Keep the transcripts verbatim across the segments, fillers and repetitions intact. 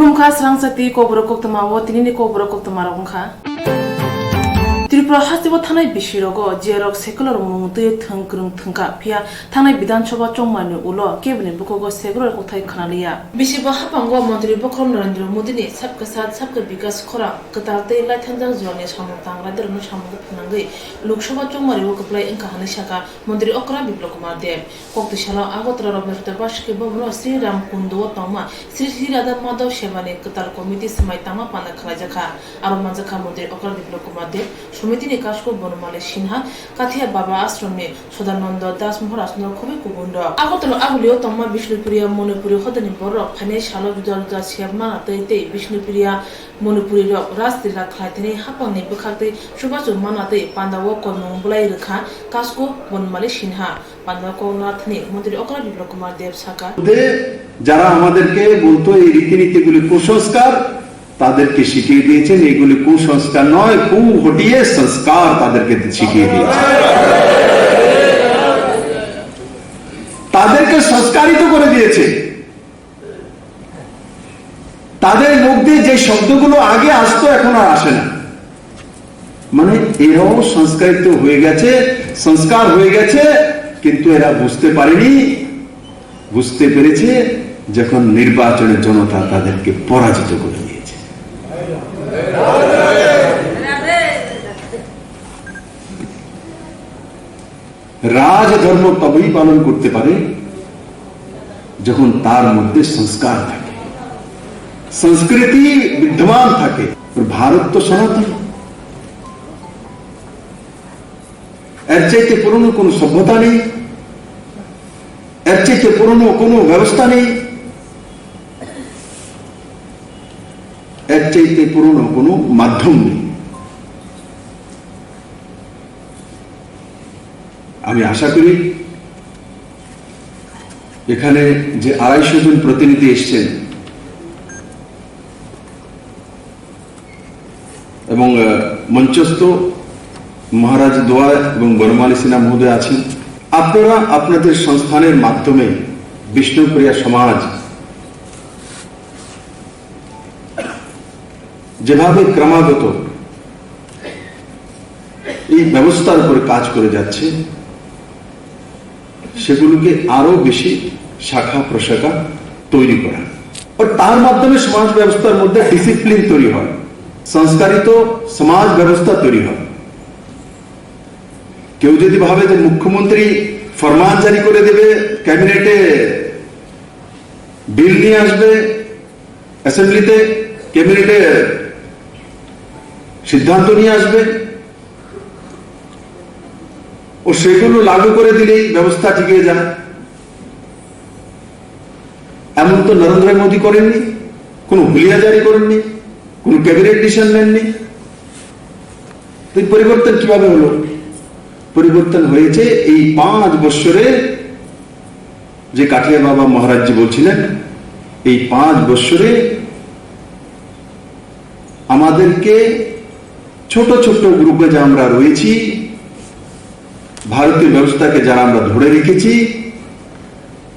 Wngkha srangsa twi kokborok koktwma o tinini kokborok koktwma rok wngkha. Tripura hasteo thanai bisirogo je rok secular mung twi thwng kwrwng thwngkha, phiya thanai Bidhan Sabha chongmani ulo keboni bukhugo secular kokthai khwnaliya. Bisi bo haphango Montri bokhorok Narendra Modini Sabka Saath Sabka Vikas khorang kwtal tei laithangjak jorni samung tangradirokno samungkhe phwnangwi Lok Sabha chongmario kwplai wngkha hwnwi sakha Montri okra Biplab Kumar Deb. Koktwisalo Agartala Robindranath Basu Bhavan o Sri Ram Kundu o tongma Sri Sri Radha Madhav Sebani kwtal committee swmai tangma panda khlaijakha. Aro manjakha Montri okra Biplab Kumar Deb, Somitini Kasko Bonmali Sinha, Kathia Baba Ashramni Sodananda Das Maharajno khobwi kubun rok. Agartala Agulio tongma Bishnupriya Manipuri hodani borok phainai salo juda juda sep mana tei tei Bishnupriya Manipurirok Ras Lila khlai thani haphangni bwkhaktwi chubachu mana tei pandao koimung bwlai rwkha Kasko Bonmali Sinha. Pandao kok nathani Montri okra Biplab Kumar Deb sakha. মধ্যে যারা আমাদেরকে বলতো এই রীতিনীতিগুলি কুসংস্কার, তাদেরকে শিখিয়ে দিয়েছেন এগুলি কুসংস্কার নয়, কু হটিয়ে সংস্কার তাদেরকে শিখিয়ে দিয়েছে, তাদেরকে সংস্কারিত করে দিয়েছে। তাদের মুখ দিয়ে যে শব্দগুলো আগে আসতো, এখন আর আসে না। মানে, এরাও সংস্কারিত হয়ে গেছে, সংস্কার হয়ে গেছে, কিন্তু এরা বুঝতে পারেনি, বুঝতে পেরেছে যখন নির্বাচনে জনতা তাদেরকে পরাজিত করে দিয়েছে। রাজধর্ম তবেই পালন করতে পারে যখন তার মধ্যে সংস্কার থাকে, সংস্কৃতি বিদ্যমান থাকে। আর ভারত তো সনাতন, এর চাইতে পুরনো কোনো সভ্যতা নেই, এর চাইতে পুরনো কোনো ব্যবস্থা নেই, এর চাইতে পুরনো কোনো মাধ্যম নেই। আমি আশা করি এখানে যে আড়াইশো জন প্রতিনিধি এসছেন এবং, আহ, মঞ্চস্থ মহারাজ দোয়ার এবং বনমালী সিনহা মহোদয় আছেন, আপনারা আপনাদের সংস্থানের মাধ্যমে বিষ্ণুপ্রিয়া সমাজ যেভাবে ক্রমাগত এই ব্যবস্থার উপরে কাজ করে যাচ্ছে, সেগুলোকে আরো বেশি শাখা প্রশাখা তৈরি করা। আর তার মাধ্যমে সমাজ ব্যবস্থার মধ্যে ডিসিপ্লিন তৈরি হয়, সংস্কারিত সমাজ ব্যবস্থা তৈরি হয়। কেউ যদি ভাবে যে মুখ্যমন্ত্রী ফরমান জারি করে দেবে, ক্যাবিনেটে বিল নিয়ে আসবে, অ্যাসেম্বলিতে, ক্যাবিনেটে সিদ্ধান্ত নিয়ে আসবে ও সেগুলো লাগু করে দিলেই ব্যবস্থা টিকে যায়, এমন তো নরেন্দ্র মোদী করেননি, কোনো হুলিয়া জারি করেননি, কোনো ক্যাবিনেট ডিসিশন নেননি। তো এই পরিবর্তন কিভাবে হলো? পরিবর্তন হয়েছে এই পাঁচ বৎসরে, যে কাঠিয়া বাবা মহারাজজি বলছিলেন, এই পাঁচ বৎসরে আমাদেরকে ছোট ছোট গ্রুপে যে আমরা রয়েছি, ভারতীয় ব্যবস্থাকে যারা আমরা ধরে রেখেছি,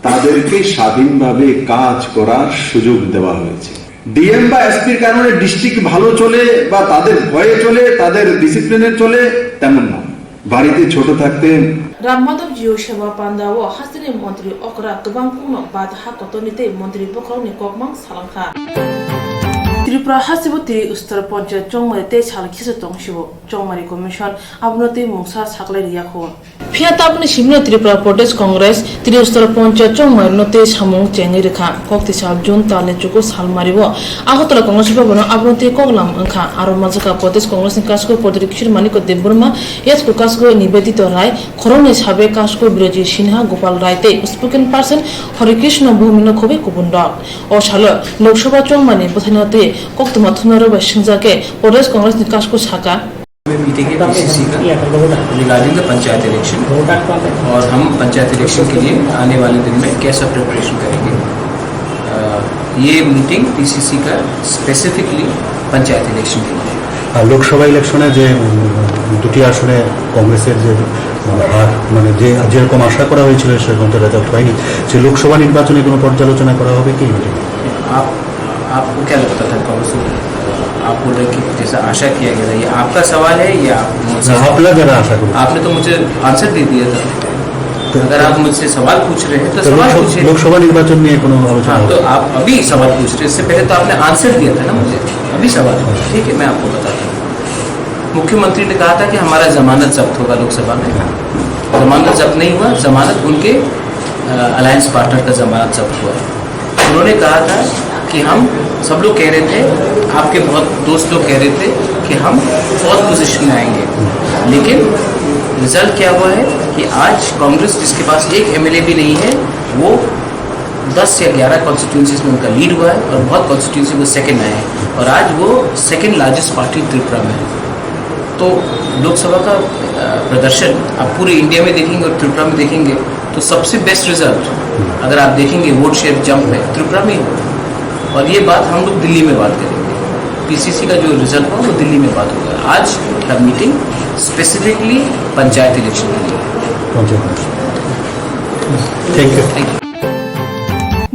তাদেরকে স্বাধীনভাবে কাজ করার সুযোগ দেওয়া হয়েছে। ডিএম বা এসপির কারণে ডিস্ট্রিক্ট ভালো চলে বা তাদের ভয়ে চলে, তাদের ডিসিপ্লিনে চলে, তেমন নয়। বাড়িতে ছোট থাকতে Ram Madhav Jiu Seva Panda o hasteni Montri okra kwbang kokno bat ha kotorni tei Montri bokhorokni kokmang salangkha. Tripura hasteo twi Uttar Panchayat chongmari tei sal khisa tong sio chongmari commission abono twi mungsa saklai riyakho. Phiya tabukni simino Tripura Pradesh Congress twi Uttar Panchayat chongmarino tei samung chengwi rwkha. Koktwi sal June talni chuku salmario Agartala Congress Bhavan-o abono twi koklam wngkha. Aro manjakha Pradesh Congressni kasko Pradyut Kishore Manikya Debbarma, yatku kasko Nibedita Rai, khoroknwi sabe kasko Birajit Sinha, Gopal Rai tei spokesperson Harikrishna Bhowmik no khobwi kubun rok. O salo Lok Sabha chongmani bwthaino twi koktwma thumnarok bai swngjak khe Pradesh Congressni kasko sakha. Meeting है पीसीसी का regarding the panchayat इलेक्शन, और हम पंचायत इलेक्शन के लिए आने वाले दिन में कैसा प्रिपरेशन करेंगे। अ, ये मीटिंग पीसीसी का स्पेसिफिकली पंचायत इलेक्शन के लिए। আর লোকসভা ইলেকশনে যে, উম, দুটি আসনে কংগ্রেসের যে, মানে, হার, মানে, যে, যেরকম আশা করা হয়েছিল সেরকম তো রেজাল্ট হয়নি, সেই লোকসভা নির্বাচনে কোনো পর্যালোচনা করা হবে কি? आप आपको क्या लगता था कौन सी, आप बोल रहे कि जैसा आशा किया गया था, ये आपका सवाल है या आप मुझसे, आप लग रहा आशा करो। आपने तो मुझे आंसर दे दिया था। तो अगर आप मुझसे सवाल पूछ रहे हैं तो तो सवाल लोकसभा, पूछिए। लोकसभा निर्वाचन में कोनो आलोचना हाँ, होगा? तो आप अभी सवाल पूछ रहे हैं, इससे पहले तो आपने आंसर दिया था ना मुझे, अभी सवाल। ठीक है, मैं आपको बताता हूँ। मुख्यमंत्री ने कहा था कि हमारा जमानत जब्त होगा लोकसभा में। जमानत जब्त नहीं हुआ, जमानत उनके, अ, अलायंस पार्टनर का जमानत जब्त हुआ है। उन्होंने कहा था कि हम, सब लोग कह रहे थे, आपके बहुत दोस्त लोग कह रहे थे कि हम फोर्थ पोजीशन में आएंगे, लेकिन रिजल्ट क्या हुआ है कि आज कांग्रेस, जिसके पास एक एमएलए भी नहीं है, वो दस या ग्यारह कॉन्स्टिट्यूएंसीज में उनका लीड हुआ है और बहुत कॉन्स्टिट्यूएंसी वो सेकंड आए हैं और आज वो सेकंड लार्जेस्ट पार्टी त्रिपुरा में है। तो लोकसभा का, अ, प्रदर्शन आप पूरे इंडिया में देखेंगे और त्रिपुरा में देखेंगे तो सबसे बेस्ट रिजल्ट अगर आप देखेंगे वोट शेयर जंप में त्रिपुरा में ही होगा। और ये बात हम लोग दिल्ली में बात करेंगे, पीसीसी का जो रिजल्ट होगा वो दिल्ली में बात होगा। आज का मीटिंग स्पेसिफिकली पंचायत इलेक्शन के लिए। Thank you. Thank you.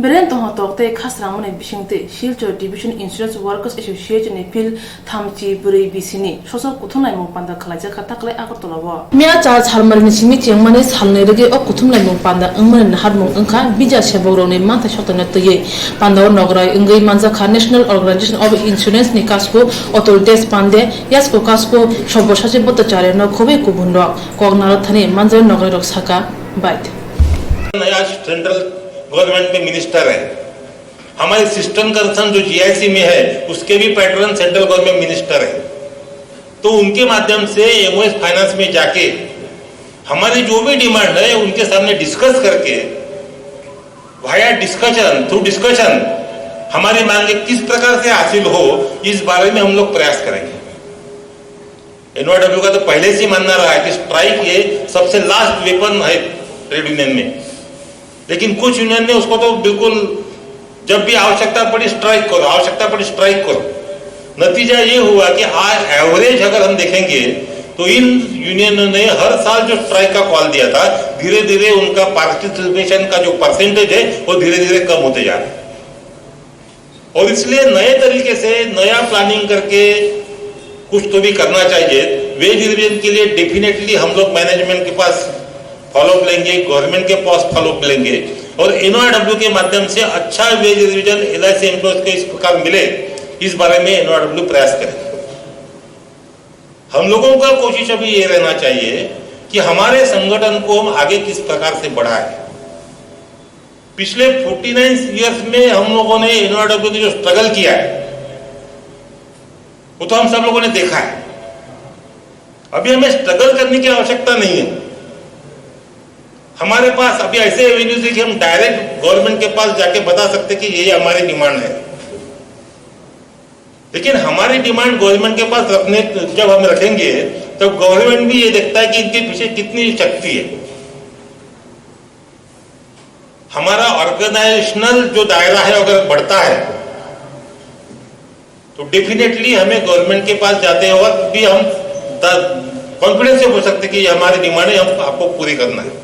Beren tongthok tei khasrangmani bisingtwi Silchar Division Insurance Workers Association ni field thamchi bwrwi bisini sosok kuthumlaimung panda khwlaijakha taklai Agartala o. Miya char salmarini simi chengmani salni rwgwi o kuthumlaimung panda wngmani naharmung wngkha Bija Sebok rokni manthai sotonno twiwi. Pandao nograi wngwi manjakha National Organization of Insurance ni kasku Atul Deshpande, yasko kasku Sabyasachi Bhattacharya no khobwi kubun rok. Kok narwk thani manjak nograi rok saka, Bait. नया central government में मिनिस्टर है, हमारे cistern concern जो जीआईसी में है, उसके भी pattern central government minister है। तो उनके माध्यम से एमओएस फाइनेंस में जाके हमारी जो भी डिमांड है, उनके सामने डिस्कस करके, वाया डिस्कशन, थ्रू डिस्कशन, हमारी मांगे किस प्रकार से हासिल हो, इस बारे में हम लोग प्रयास करेंगे। एनवाईडब्ल्यू का तो पहले से ही मानना रहा है कि स्ट्राइक ये सबसे लास्ट वेपन है ट्रेड यूनियन में, लेकिन कुछ यूनियन ने उसको तो बिल्कुल, जब भी आवश्यकता पड़ी स्ट्राइक करो, आवश्यकता पड़ी स्ट्राइक करो। नतीजा ये हुआ कि आज एवरेज अगर हम देखेंगे तो इन यूनियन ने हर साल जो स्ट्राइक का कॉल दिया था, धीरे धीरे उनका पार्टिसिपेशन का जो परसेंटेज है वो धीरे धीरे कम होते जा रहा है। और इसलिए नए तरीके से नया प्लानिंग करके कुछ तो भी करना चाहिए। वेज रिवीजन के लिए डेफिनेटली हम लोग मैनेजमेंट के पास फॉलोअप लेंगे, गवर्नमेंट के पास फॉलोअप लेंगे और एनओआरडब्ल्यू के माध्यम से अच्छा वेज रिवीजन एलआईसी एम्प्लॉयज को इस प्रकार मिले, इस बारे में एनओआरडब्ल्यू प्रयास करेंगे। हम लोगों का कोशिश अभी ये रहना चाहिए कि हमारे संगठन को हम आगे किस प्रकार से बढ़ाएं। पिछले फोर्टी नाइन ईयर्स में हम लोगों ने एनओआरडब्ल्यू की जो स्ट्रगल किया है, वो तो हम सब लोगों ने देखा है। अभी हमें स्ट्रगल करने की आवश्यकता नहीं है। हमारे पास अभी ऐसे एवेन्यूज है कि हम डायरेक्ट गवर्नमेंट के पास जाके बता सकते कि ये हमारी डिमांड है। लेकिन हमारी डिमांड गवर्नमेंट के पास रखने, जब हम रखेंगे, तब गवर्नमेंट भी ये देखता है कि इनके पीछे कितनी शक्ति है। हमारा ऑर्गेनाइजेशनल जो दायरा है, अगर बढ़ता है, तो डेफिनेटली हमें गवर्नमेंट के पास जाते वक्त भी हम कॉन्फिडेंस से बोल सकते हैं कि ये हमारी डिमांड है, हम आपको पूरी करना है।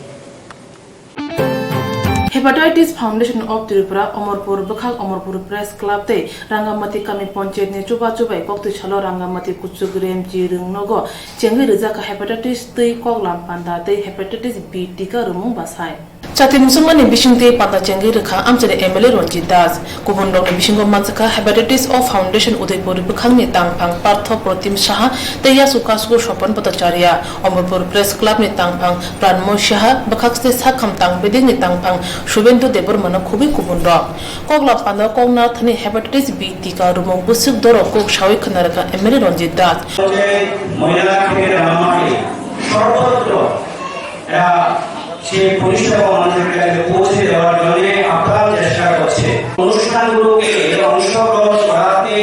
Hepatitis Foundation of Tripura, Omorpur bwkhak Omorpur Press Club tei Rangamati Kami Panchayat ni chubachu bai koktwi salo Rangamati kuchuk Remchi Rwngnogo chengwi rijak kha hepatitis twi koklam panda tei hepatitis B tika rwmung bwsai. Chati muchungmani bisingtwi panda chengwi rwkha amchaini M L A Ranjit Das. Kubun rokni bisingo manjakha Hepatitis of Foundation Udaipur bwkhakni tangphang Partho Protim Saha tei yasu kasku Sopon Bhattacharya, Omorpur Press Club ni tangphang Pranmoy Saha, bwkhakste sakham tang bedekni tangphang Subendu Debbarma no khubui kubun rok. Koklam panda kokna thani hepatitis B tika rwmung bwswk dorok kok sawi khwna rwkha M L A Ranjit Das. ময়লা থেকে রাঙামাটি সর্বত্র এরা সেই পরিষেবা মানুষের কাছে পৌঁছে দেওয়ার জন্য আপ্রাণ চেষ্টা করছে। অনুষ্ঠানগুলোকে অংশগ্রহণ করাতে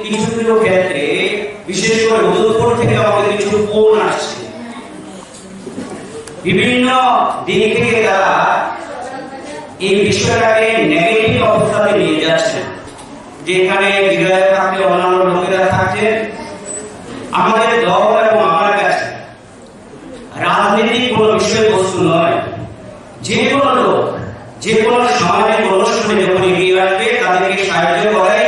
কিছু কিছু ক্ষেত্রে, বিশেষ করে উদয়পুর থেকে আমাদের কিছু ফোন আসছে, বিভিন্ন দিক থেকে তারা এই বিষয়টাকে নেগেটিভ অবস্থাতে নিয়ে যাচ্ছে, যেখানে বিধায়ক থাকলে অন্যান্য লোকেরা থাকছে। আমাদের দল এবং আমার কাছে রাজনৈতিক কোনো বিষয়বস্তু নয়। যে কোনো লোক, যে কোনো সামাজিক অনুষ্ঠানে যখন এগিয়ে আসবে, তাদেরকে সাহায্য করাই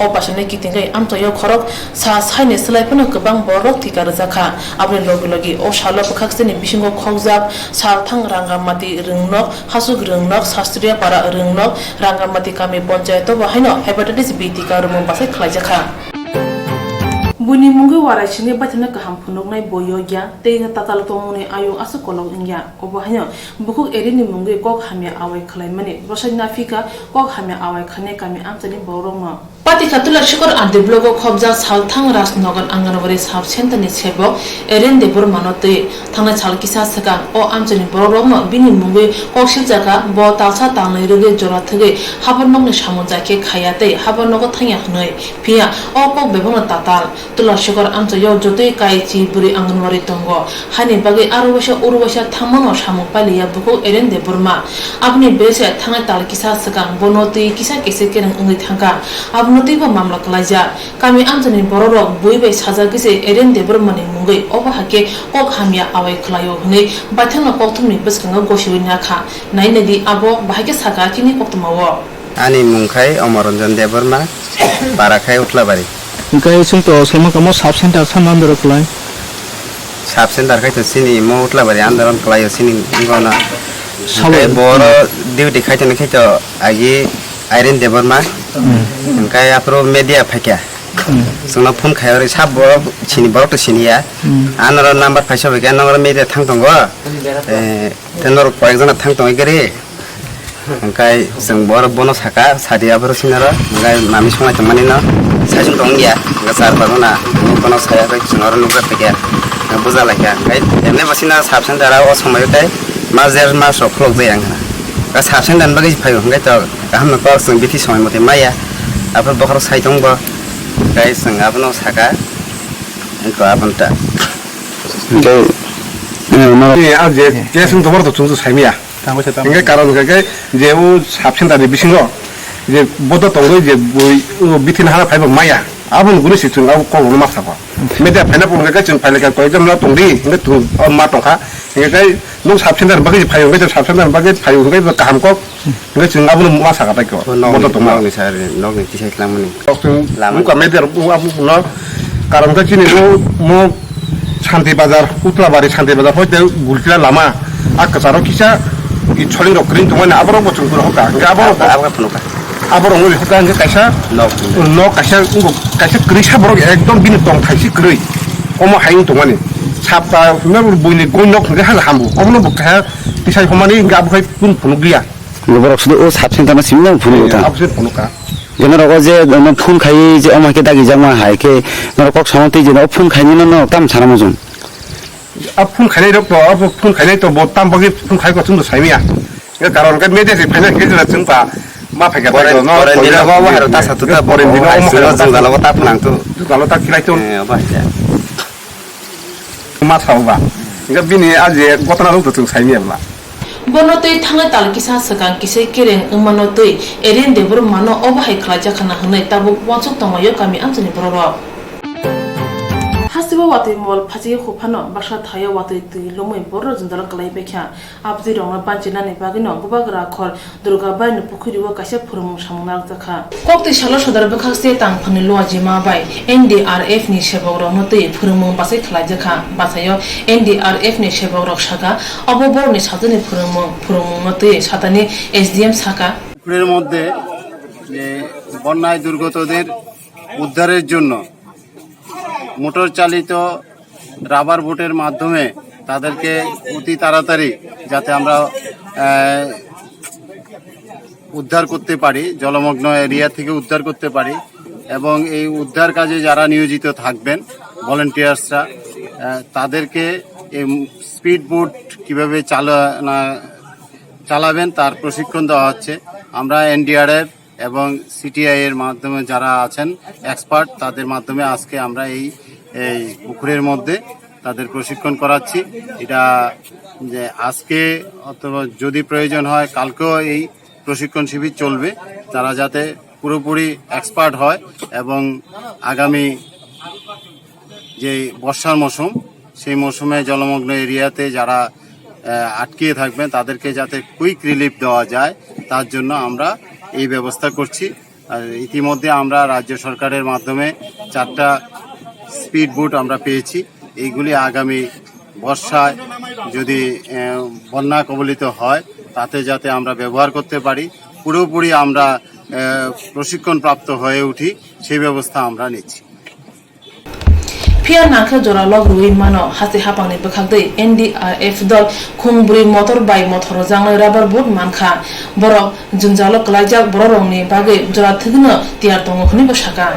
O basaino kitingwi amchaio khorok sa saini slai phano kwbang bororok thika rwjakha. Aboni logi logi o salo bwkhaksani bisingo khokjak salthang Rangamati Rwngnok, Hasuk Rwngnok, Sastriya Para Rwngnok, Rangamati kami ponchayato bo haino hepatitis B tika rwmung bachai khlaijakha. Buini mungwi warai sini baithangno kaham phunuknai bo yokya, tei tatal tongmungni ayung aswk kolok wngya. Obo haino bukhuk Erinni mungwi kok hamya awai khlaimani bwsai naphika kok hamya awai khainai kami amchaini bororokno. Patikha Tulashikhor R D block o khobjak Salthang Rajnagar Anganwadi sub center ni sebok Eren Debbarma no twi thangnai sal kisa swkang o amchaini borok rok no bini mungwi kok siljakha, bo talsa talnwi rwgwi jora thwgwi habar nokni samung jai khe khaiya tei habar nogo thangya hwnwi, phiya o kok bebakno tatal. Tulashikhor amchaio jotoi kai chi bwrwi Anganwadi tongo. Haini bagwi aro waisa uro waisa thangmano samung pailiya bukhuk Eren Debbarma. Aboni bese thangnai tal kisa swkang bono twi kisa kisa kereng wngwi thangkha. Abono twibo mamla kwlaijak. Kami amchaini bororok bui bai sajagwi se Eren Debbarmani mungwi obo hai khe kok hamya awai khlaio hwnwi baithangno kokthumni bwskango gosiwi nakha. Nai naidi abo bahai khe sakha chini koktwmao. Ani mung khai Omor Ranjan Debbarma, para khai Utlabari. Hingke chwng to selma kamo sub center sana andro kwlai. Sub center khai to sini mo Utlabari andoron kwlai o sini gona. Sabo. Hingke boro duty khai to khai to agi Irene Debbarma. Hmm. Hingke aphuru media phaikya. Hmm. Chwngno phone khai ori sab borok sini borok to sini ya. Hmm. Anoro number phaisa bai khe noro media thang tongo. Eh, te norok koyek jona thang tongo gari. Hingkai chwng bor-, bono saka, sadi aphuru sinaro, hingkai mami songlai tongmani no, saichung tong ya, hingka char bar gona, bono saya bai chwng aro nukjak phaikha, hingka buja laikha, hingkai emne bo sinaro sub center o somoi o tei mas der mas rok khulok jai ang hana. Hingka sub center ni bagwi phaio, hingkai to kaham no kok chwng bithi somoi mote maya, aphuru bokhorok sai tong bo, hingkai chwng abono saka, hingka abono ta. Hingkai, eh, no. Eh, ang je, je chwng tongmani to chwng to saimaya. Tamo se tamo. Hingke karon hingke je o sub center ni bisingo je bodo tongwi je bui o bithi ni hana phaibo maya. Aboni guri se chwng abo kok rwma sabo. Media phaina bo hingke chwng phailai kha koyekjon no tongdi hingke chwng o ma tongkha. Hingke nwng sub center bagwi phaio hingke sub center bagwi phaio hingke kaham kok hingke chwng abono ma saka bai kok. Bodo tongma. Nokni sari nokni tisai tlangmani. Kok chwng lama. Nukha media rok abo no karon khe chini o mo Santi Bazar, Utlabari Santi Bazar, hoite Gulkila lama, a kwcharo kisa i choling rok kwrwng tongmani, aborok bo chwng phunukha, hwnkhe aborok bo, aborok phunukha. Aborok wngwi hwnkha hwnkhe kaisa nok, nok kaisa, wngkha kaisa kwrwisa borok ekdom bini tong thaisi kwrwi, omo hai wng tongmani. Sapta hwnwi buini goi nok hwnkhe hang hambu, omono bo kaisa tisai hwnmani hwnkhe abo hai kunu phunukliya. Borok sudu o sub center no simi no phunukha. Abo se phunukha. Jeno rogo je no phone khai je omo hai khe dagi jakma hai khe norok kok samang twi je no phone khai no no tam sana mujung. A phone khainai rok to, a phone khainai to bo tam bagwi phone khai ko chwng to saimaya. Ye karon khe media se phaina khe jora chwng pa ma phai kha. Pore, no, pore dino bo bo haro ta satu ta bo pore dino bo hai bo sulo haro ta jung galo ta phunang tu. Jung galo ta khilai tu. Eh, ba ya. Ma sao ba. Hingke bini a je gotona rok to chwng saimaya bla. Bono twi thangnai tal kisa swkang kisai kereng wngmano twi Eren Debbarmano obo hai khlaijak khna hwnwi tabuk uansuk tonglaio kami amchaini bororok. Hasteo watwi mol phachi huphano baksa thaio watwi twi lomwi bororok jwngjalo kwlai baikha. Abjirokno banchinani bagwino Bubagra khor Durga Baini pukhuri o kaisa phwrwngmung samung narwkjakha. Koktwi salo sodar bwkhak se tangphangni luajima bai N D R F ni sebokrokno twi phwrwngmung bachai khlaijakha. Bachaio N D R F ni sebokrok sakha, obo borokni sajwkni phwrwngmung, phwrwngmungno twi satani S D M sakha. পুকুরের মধ্যে যে বন্যায় দুর্গতদের উদ্ধারের জন্য মোটর চালিত রাবার বোটের মাধ্যমে তাদেরকে অতি তাড়াতাড়ি যাতে আমরা, আহ, উদ্ধার করতে পারি, জলমগ্ন এরিয়া থেকে উদ্ধার করতে পারি। এবং এই উদ্ধার কাজে যারা নিয়োজিত থাকবেন, ভলেন্টিয়ার্সরা, আহ, তাদেরকে এই স্পিড বোট কীভাবে চালানা, চালাবেন, তার প্রশিক্ষণ দেওয়া হচ্ছে। আমরা এনডিআরএফ এবং সিটিআই এর মাধ্যমে যারা আছেন এক্সপার্ট, তাদের মাধ্যমে আজকে আমরা এই, এই পুকুরের মধ্যে তাদের প্রশিক্ষণ করাচ্ছি। এটা যে আজকে অথবা যদি প্রয়োজন হয়, কালকেও এই প্রশিক্ষণ শিবির চলবে। তারা যাতে পুরোপুরি এক্সপার্ট হয় এবং আগামী যে বর্ষার মৌসুম, সেই মৌসুমে জলমগ্ন এরিয়াতে যারা, আহ, আটকিয়ে থাকবেন, তাদেরকে যাতে কুইক রিলিফ দেওয়া যায়, তার জন্য আমরা এই ব্যবস্থা করছি। আর ইতিমধ্যে আমরা রাজ্য সরকারের মাধ্যমে চারটা স্পিড বোট আমরা পেয়েছি। এইগুলি আগামী বর্ষায় যদি, আহ, বন্যা কবলিত হয়, তাতে যাতে আমরা ব্যবহার করতে পারি, পুরোপুরি আমরা, আহ, প্রশিক্ষণপ্রাপ্ত হয়ে উঠি, সেই ব্যবস্থা আমরা নিচ্ছি। Phiya nangkhe jora lok rwui mano, haste hapangni bwkhak tei N D R F dol khung bwrwi motor bai mothor rwjaknai rubber boat mankha. Borok jwngjalo kwlaijak bororokni bagwi jora thwgwino tiyar tongo hwnwi bo sakha.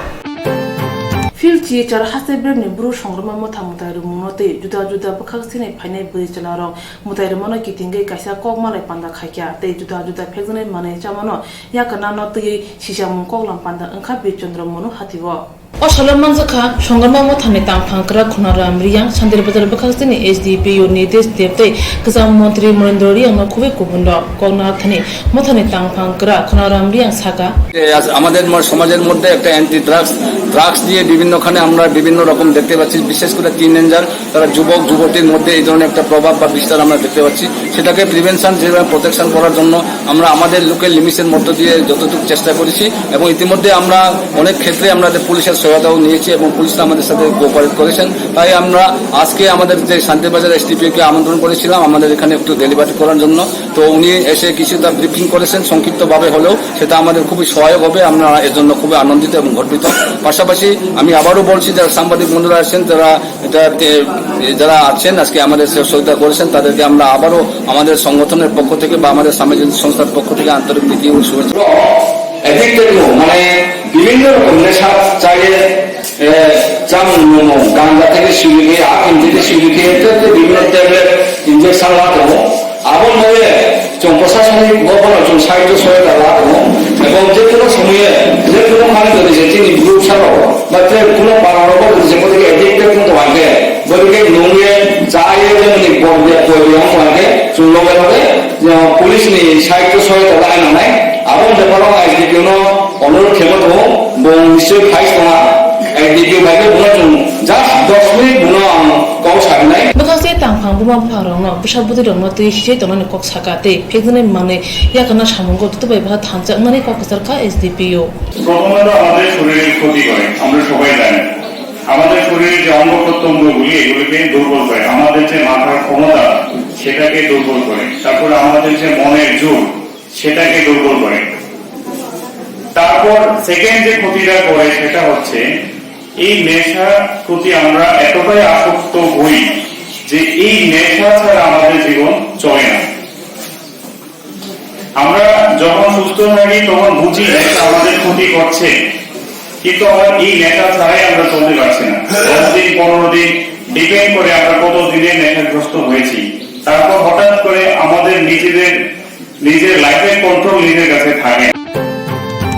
Phil Chichar haste bebni bru songrwma motha mwtai rwmungno tei juda juda bwkhak sini phainai bwrwi chwlarok mwtai rwmano kitingwi kaisa kok malai panda khaikha tei juda juda phekjaknai manwi chamano yakarnano twiwi sichakmung koklam panda wngkha Birchandra Monu hatio. O salo manjakha, Songrwma mothani tangphang kwrak Khunangram Riyang, Santir Bazar bwkhak sini S D P O Nitesh Deb tei kwcham montri Monendra Riyangno khubui kubun rok. Koknathani mothani tangphang kwrak Khunangram Riyang saka. যে আজ আমাদের ম-, সমাজের মধ্যে একটা anti drugs, drugs নিয়ে বিভিন্নখানে আমরা বিভিন্ন রকম দেখতে পাচ্ছি, বিশেষ করে টিনেজার, তারা যুবক যুবতীর মধ্যে এই ধরনের একটা প্রভাব বা বিস্তার আমরা দেখতে পাচ্ছি। সেটাকে প্রিভেনশন, যেভাবে প্রোটেকশন করার জন্য আমরা আমাদের লোকাল লিমিটসের মধ্য দিয়ে যতটুকু চেষ্টা করেছি এবং ইতিমধ্যে আমরা অনেক ক্ষেত্রে আমরা যে পুলিশের সহায়তাও নিয়েছি এবং পুলিশরা আমাদের সাথে কোঅপারেট করেছেন। তাই আমরা আজকে আমাদের যে শান্তিবাজার এসডিপিওকে আমন্ত্রণ করেছিলাম আমাদের এখানে একটু ডেলিভারি করার জন্য, তো উনি এসে কিছুটা ব্রিফিং করেছেন সংক্ষিপ্তভাবে হলেও, সেটা আমাদের খুবই সহায়ক হবে। আমরা এর জন্য খুবই আনন্দিত এবং গর্বিত। পাশাপাশি আমি আবারও বলছি, যারা সাংবাদিক বন্ধুরা আছেন, যারা এটা, এ, যারা আছেন আজকে আমাদের সহযোগিতা করেছেন, তাদেরকে আমরা আবারও আমাদের সংগঠনের পক্ষ থেকে বা আমাদের সামাজিক সংস্থার পক্ষ থেকে আন্তরিক প্রীতি ও শুভেচ্ছা। এডিক্টেড লোক, মানে বিভিন্ন রকম নেশা চাইয়ে, এ, চাম, গাঞ্জা থেকে শুরু করে আফিম থেকে শুরু করে এতে বিভিন্ন ট্যাবলেট ইনজেকশন লাগানো। Aboni bagwi chwng proshasoni bobono chwng sahajyo sohojota la tongo, ebong je kono somoye je kono manwi tongwi se chini bwrwi bwsarok ba je kono para rogo tongwi se bodike addicted wng tongkha khe, bodike nungwi chawi je nini borok je koi rwi wng tongkha khe chwng loge loge, uh, police ni sahajyo sohojota la nangnai. Aboni beparo I S D P O no onurodh khe bo tongo, bo nischoi phai tongma, S D P O bai khe bono chwng just dos minute bono ang kok sa rinai. Bwkhak se tangphang buma buphangrokno, bwsa bwtwirokno twi sijai tongnani kok saka tei phekjaknai manwi yakarna samungo joto bai bwkha thansa wngnani kok kwchar kha S D P O. প্রথমত আমাদের শরীরের ক্ষতি করে, আমরা সবাই জানি। আমাদের শরীরের যে অঙ্গ প্রত্যঙ্গগুলি, এগুলিকে দুর্বল করে, আমাদের যে মাথার ক্ষমতা, সেটাকে দুর্বল করে। তারপরে আমাদের যে মনের জোর, সেটাকে দুর্বল করে। তারপর সেকেন্ড যে ক্ষতিটা করে সেটা হচ্ছে এই নেশার প্রতি আমরা এতটাই আসক্ত হই যে এই নেশা ছাড়া আমাদের জীবন চলে না। আমরা যখন সুস্থ থাকি তখন বুঝি নেশা আমাদের ক্ষতি করছে, কিন্তু আবার এই নেশা ছাড়াই আমরা চলতে পারছি না। দশ দিন, পনেরো দিন ডিপেন্ড করে আমরা কত দিনে নেশাগ্রস্ত হয়েছি। তারপর হঠাৎ করে আমাদের নিজেদের নিজের লাইফের কন্ট্রোল নিজের কাছে থাকে না।